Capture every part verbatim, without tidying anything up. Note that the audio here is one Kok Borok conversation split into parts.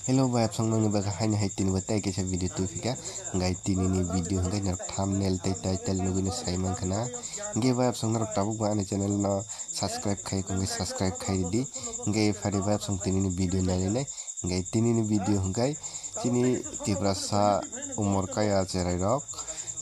Hello bai, absong nangni bagwi haino hai tini bo tei kaisa video tubui phika. Hwnkhe tini ni video hwnkhe norok thumbnail tei title nugwi no sai mankha na. Hwnkhe bai, absong norok tabuk bo ani channel no subscribe khai, hwnkhe subscribe khai ridi. Hwnkhe phari bai, absong tini ni video nai nai. Hwnkhe tini ni video hwnkhe chini Tiprasa umor kaya cherai rok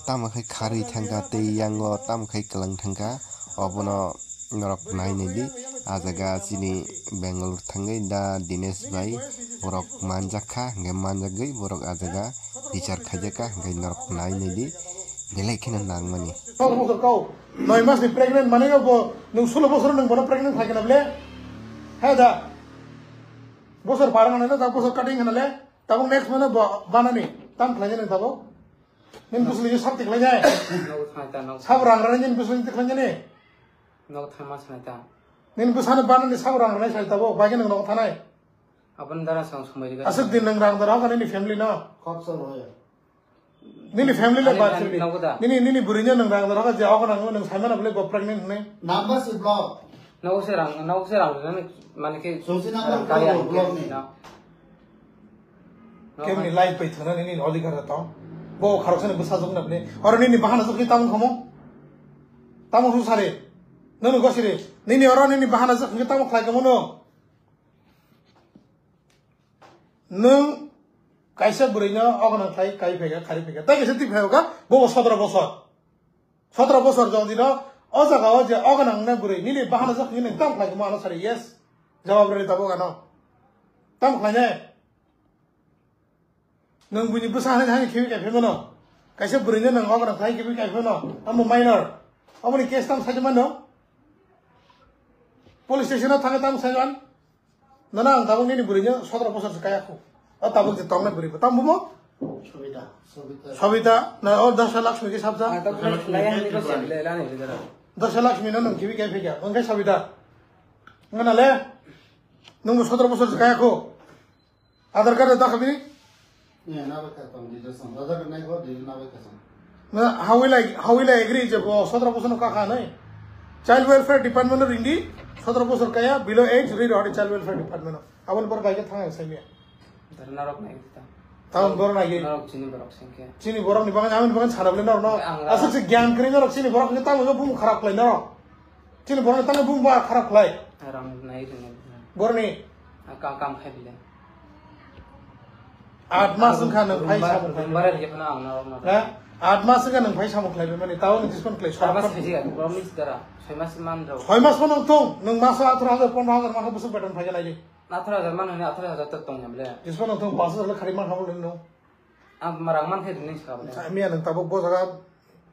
tamo khai kharwi thangkha tei yango tamo khai kwlang thangkha, obono norok nai nai di. A jaga chini Bangalore thangwi da Dinesh bai borok manjak kha, hwnkhe manjagwi borok a jaga bichar khaijak kha, hwnkhe norok nai nai di, belai kheno nangmani. Kau bosor kau, noi mas ni pregnant manwi bo nwng sulo bosor nwng bono pregnant khai kana ble? Hai da. Bosor parang na da bosor cutting kana le? Tabuk next month bo banani tam khlai nang tabuk. Nin busli sakti khlai nai. Nogo thang ta, nogo. Sab rang rani nin busli ti khlai nai. Nogo thang ma sanai ta. Nin busana banani sab rang rani sai tabuk. Bagi nang nogo thanai. Abon dara sang sumai riga. Asuk din nang rang dara kani ni family no. Khop sor hoya. Nini family le ba chili. Nogo da. Nini, nini buri no nang rang dara je ogo nang nang sai mana bole go pregnant ne. Number si block. Nogo se rang, nogo se rang nang mane ke. Sungsi number kaya block ni. Kemni life bai thana nini odhikar tong. Bo kharok sani bwsajwk na bini. Oro nini bahana jwk ni tamung khamu. Tamung hu sari. Nunu gosiri. Nini oro nini bahana jwk ni tamung khlai khamu no. Nung kaisa bwrwi no ogonang khlai kai phaikha, khari phaikha. Tai kaisa twi phaikha, bo bo sotro bosor. Sotro bosor jodi no o jaga o je ogonang ne bwrwi nini bahana jwk ni nung tam khlai khamu ano sari yes. Jawab rwdi tabuk ano. Tam khlai ne. Nwng buini bwsa hai hai khibi kai phai mano. Kaisa bwrwi no nwng ogonang khlai khibi kai phai mano. Amo minor. Amoni case tam sai mano. Police station o thangwi tam sai man. Nana ang tabuk nini bwrwi no sotro bosor se kaya khu. O tabuk je tongna bwrwi bo. Tam bumo? Sobita. Sobita. Sobita. Na o Dasha Lakshmi ke sabja. Ah, to khlai, khlai ani ko se le lani le dara. Dasha Lakshmi no nwng khibi kai phai kha. Wngkhe Sobita. Ngana le. Nwng bo sotro bosor se kaya khu. Aadhaar card da khabi? Ne, na bai ka tong, details tong. Aadhaar card nai ko, details na bai ka tong. Na, how will I, how will I agree je bo sotro bosor no kaka nai? Child Welfare Department no ringdi, sotro bosor kaya, below age, ri rodi Child Welfare Department no. Aboni bor bai ke thang sai miya. Dar narok nai ta. Taun bor nai ge. Narok chini borok sengke. Chini borok ni bagan, amin bagan sarap le narok no. Ang ra- Asuk se gyan kri narok chini borok ni tamu bum kharap le narok. Chini borok ni tamu bum ba kharap le. Rang nai ri nai. Borni. Kam, kam khai bile. Aat mas wngkha nwng phai samung khlai. Bara ri phano ang narok no. Ha? Aat mas wngkha nwng phai samung khlai mani tao nwng dispon khlai. Soi mas phai ya, promise dara. Soi mas man rok. Soi mas phano thung, nwng maso atharo hajar, pondro hajar makha busuk beton phai nai di. Atharo hajar man hwnwi atharo hajar tak tong ya bile. Dispon nwng thung paanch hajar khari man habo nwng. Ang marang man khai rini sa bile. Miya nwng tabuk bo jaga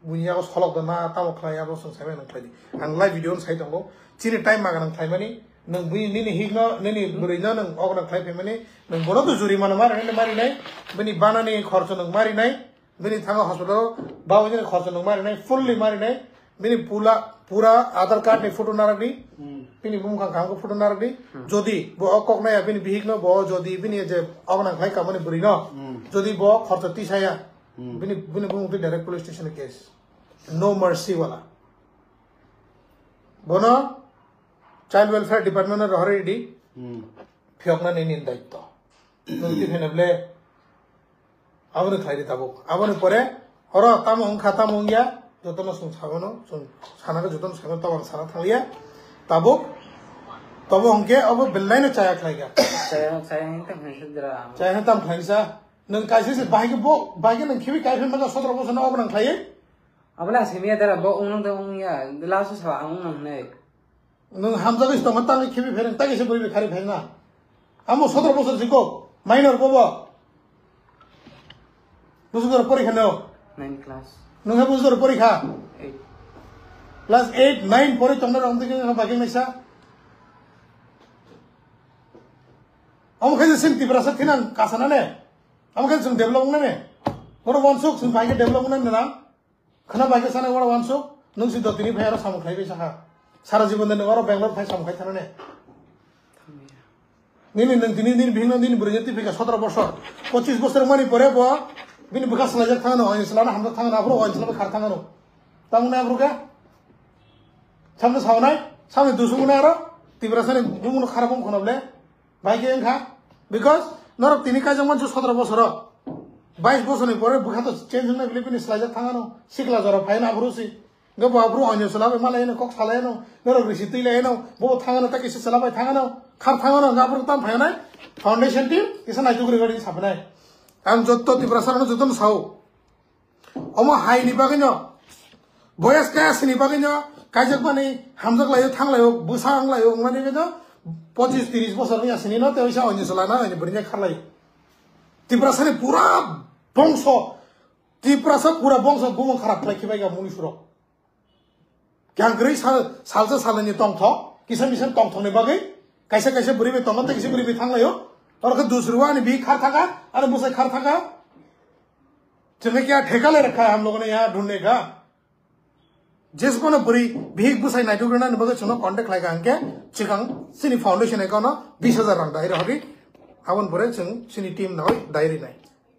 Buini yago solok da na tamo khlai abo swng sai mano khlai di. Ang live video no sai tongo. Chini time maga nang khlai mani. Nwng buini nini hik no, nini bwrwi no nwng ogo nang khlai phai mani. Nwng bono to juri mano mari nai, mari nai. Bini bana ni khorcho nwng mari nai. Bini thango hospital o bawi ni khorcho nwng mari nai. Fully mari nai. Bini pula, pura Aadhaar card ni photo narak di. Hmm. Bini bumung kang kang photo narak di. Hmm. Jodi bo o kok naya bini bihik no bo jodi bini je ogo nang khlai kamani bwrwi no. Hmm. Jodi bo khorcho tisaya. Hmm. Bini, bini bumung twi direct police station case. No mercy wala. Bono Child Welfare Department no rohorwi di. Hmm. Phiyokna nini daitto. Nwng twi phene ble aboni khlai di tabuk. Aboni pore oro tamo wngkha tamo wngya jotono chwng sabono chwng sana khe jotono saimano tabuk ang sana thangya. Tabuk tobo hwnkhe obo belai no chaya khlai kha. Chaya, chaya hwnkhe hwnkhe dra. Chaya hwnkhe tam khlai sa. Nwng kaisa se bahai khe bo, bahai khe nwng khibi kai phi maka sotro bosor no obo nang khlai. Abole asimiya dara bo wngnang de wngya, last o sa ang wngnang hinwi. Nwng hamjagwi se tongma tangwi khibi phereng, tagwi se bwrwi bai khari phereng na. Amo sotro bosor si kok, minor bobo. Bosor porikha no. Nine class. Nwng ha bosor porikha. Eight. Class eight, nine pori tongna rong digi bagwi naisa. Amo khe sin Tiprasa thinang kasana ne. Amo khe sung develop nane. Kono wansuk sung bai khe develop nane na. Khna bai khe sana oro wansuk, nwng si dotini phai aro samung khlai bai sakha. Sara jibon de nwng oro Bangalore phai samung khai thana ne. Nini nwng tini nini bihikno nini bwrwi twi phika sotro bosor. Pochis bosor mani pore bo bini bwkha swlaijak thangno, oin swlana hamjak thangno, aphuru oin swlaba khar thangno. Tamoni aphuru khe? Samno saunai, samni dusung nai aro, Tiprasani bumungno kharap wng khono ble. Bai khe wngkha, because Norok tini kaijak mansu sotro bosoro. Bais bosorni pore bwkha to change wngnai bile bini swlaijak thangano. Sikla jora phaina aphuru si. Hwnkhe bo aphuru onyo swlabai malaino, kok salaino. Norok risi twi laino. Bo thangano, ta kisa swlabai thangano. Khar thangano, hwnkhe aphuru tam phainai. Foundation team, kisa naituk ri gari sapnai. Ang jotto Tiprasa rokno jotto no sao. Omo hai ni bagwi no, boyas kaya sini bagwi no, kaijak mani hamjak layo, thang layo, bwsa ang layo, wngmani bagwi no, pochis tiris bosor wngya sini no, tei oisa onyo swlana, onyo bwrwi kharlai. Tiprasa ni pura bongso, Tiprasa pura bongso bumung kharap khlai khibai ga muni surok. Kyang kwrwi sal, salsa salnini tongthok, kisa misa tongthokni bagwi, kaisa kaisa bwrwi bai tongo, tei kisa bwrwi bai thanglaio. Oro khe dusrwa ani bihik khar thaka, ani bwsai khar thaka. Chwngno kya theka le rakha ham logo ne ya dhunne ga. Jesbono bwrwi bihik bwsai naituk rwnani bagwi chwngno contact khlai kha hwnkhe, chikang chini foundation account no bis hajar rang dai rohori. Aboni pore chwng chini team no dai rinai.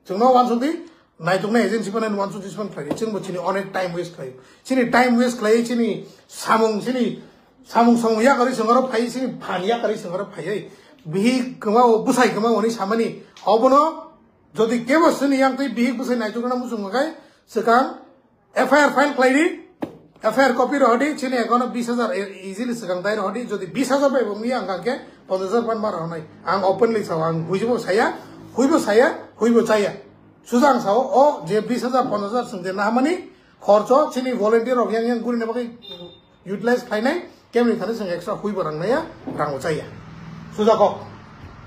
Chwngno uansukdi, naituknai agency phano uansukdi, siphan khlai di. Chwngbo chini onek time waste khlai. Chini time waste khlai, chini samung, chini samung, samung yakarwi chwng oro phai, chini phan yakarwi chwng oro phai. Bihik kwma o, bwsai kwma o hwnwi samani. Obono jodi kebo chini yang twi bihik bwsai naitukna muchung khe, swkang F I R file khlai di. F I R copy rohodi, chini account o bis hajar e-, easily swkang dai rohodi, jodi bis hajar bai bo wngya hwnkha khe ponchash hajar ban ma rohonai. Ang openly sao, ang huibo saya, huibo saya, huibo chaya. Suja ang sao, o je bis hajar, ponchash hajar chwng je nahamani khorcho, chini volunteer rok yang yang gurina bagwi utilize khlainai, kemni thani chwng extra huibo rang naiya, rango chaya. Suja kok.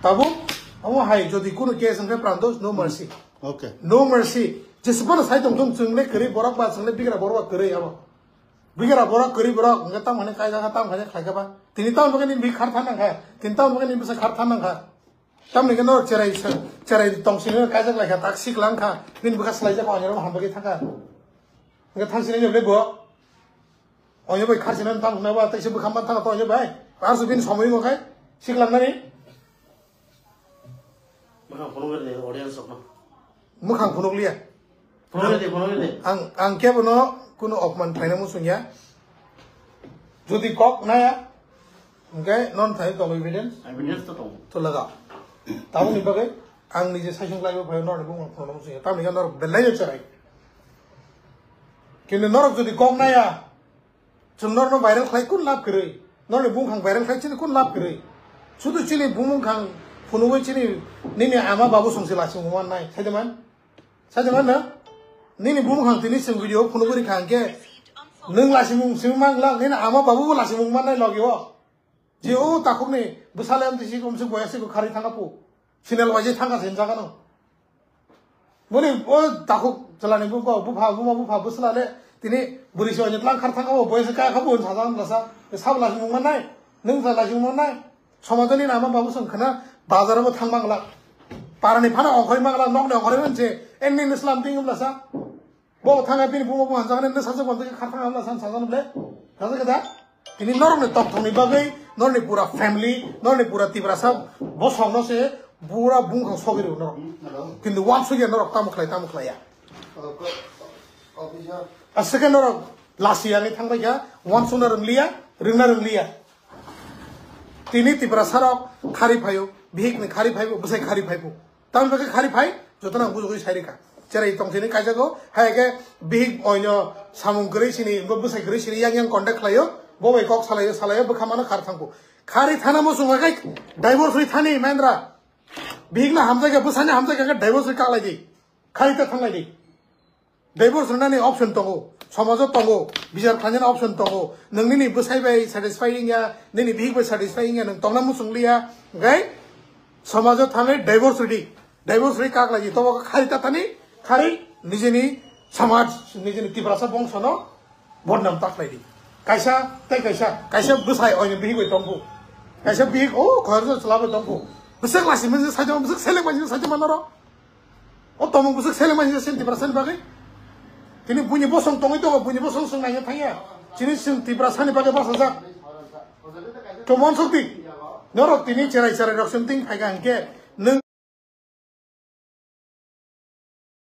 Tabuk, omo hai jodi kunu case hwnkhe pranto, no mercy. Okay. No mercy. Jesubano sai tong thung chwng le kwrwi borok ba chwng le bigra borok ba kwrwi abo. Bigra borok kwrwi borok hwnkhe tamo hwnwi kaijak kha, tamo hwnwi khlai kha ba. Tini tamo bagwi nini bihik khar than nang kha. Tini tamo bagwi nini bwsa khar than nang kha. Tamni khe norok cherai sa-, cherai tong sini kaijak lai kha, tak sik lang kha. Bini bwkha swlaijak kha, onyorok ham bagwi thang kha. Hwnkhe thang sini le bo. Onyo bai khar sini tamo hwnwi ba, tei se bwkha man thang kha to onyo bai. Arsu bini somoi mo khai sik lang nani. Bwkhang phunuk rw di audience rokno. Mwkhang phunuk liya. Phunuk rw di, phunuk rw di. Ang, ang kebono kuno opman khlaina muchung ya. Jodi kok naya, hwnkhe non thai tongo evidence. Evidence to tongo. To laga. Tamoni bagwi ang nije saisung khlaibo phaio norni bumung phunukna muchung ya. Tamoni khe norok belai no cherai. Kintu norok jodi kok naya, Chwng norokno viral khlai kun lab kwrwi. Norni bumkhang viral khlai chini kun lab kwrwi. Sudu chini bumkhang phunugwi chini nini ama babu songsi lasing mannai. Saidaman? Saidaman na? Nini bumkhang tini chwng video phunugwi rikha hwnkhe nwng lasing mung simi mangla, nini ama babu bo lasing mung mannai logi o. Je o takhukni bwsale amtwi si komse boya se kharwi thangkha pu. Sinal waje thangkha se jaga no. Boni o takhuk chalani bu ko bupha buma bupha bwsla le tini bwrwi se oinit lang khar thangkha bo boya se kaya kha bo sajak bwlasa. Sab lasing mung mannai. Nwng sa lasing mung mannai. Somajoni nama babu song khana bazar bo thang mangla. Parani phana ongkhoi mangla nokni ongkhoi manse enni nislam ting bwlasa. Bo thangkha bini buma buma hanjaknai, nw sajak bo hanjakhe kharthang hamla san sajak ble. Sajak da? Tini norokni tongthokni bagwi, norokni pura family, norokni pura Tiprasa bosongno se pura bumkhang sogwi rw norok. Kintu wansukya norok tamo khlai, tamo khlaiya. Aswkhe norok lasi yangwi thangbaikha, wansukna rwngliya, rwngna rwngliya. Tini Tiprasa rok khari phaio, bihik ni khari phaibo, bwsai khari phaibo. Tamni bagwi khari phai, jotono ang bujugwi sai rikha. Cherai tong sini kaijago, hai khe bihik oino samung kwrwi sini, bo bwsai kwrwi sini yang yang contact khlaio, bo bai kok salaio, salaio, bwkha mano khar thangkhu. Khari thana muchung khe divorce ri thani Mahendra. Bihik na hamjai khe, bwsai na hamjai khe divorce ri kaklai di. Khari ta thanglai di. Divorce rwnani option tongo, somajo tongo, bichar khlainani option tongo. Nwng nini bwsai bai satisfy wngya, nini bihik bai satisfy wngya, nwng tongna muchung liya, hwnkhe somajo thangwi divorce rwdi. Divorce rwi kak lai di, tobo khe khari ta thani, khari nijini samaj, nijini Tiprasa bongsono bodnam ta khlai di. Kaisa tei kaisa, kaisa bwsai oino bihik bai tongkhu. Kaisa bihik o khoroksa chwla bai tongkhu. Bwswk lasi mwnsi saitama, bwswk seleng bai saitama norok. O tomung bwswk seleng bai sini Tiprasani bagwi. Tini buini bosong tongwi tongo, buini bosong swng naina thangya. Chini swng Tiprasani bagwi bachajak. Chomon sokti. Norok tini cherai cherai rok swng ting phaikha hwnkhe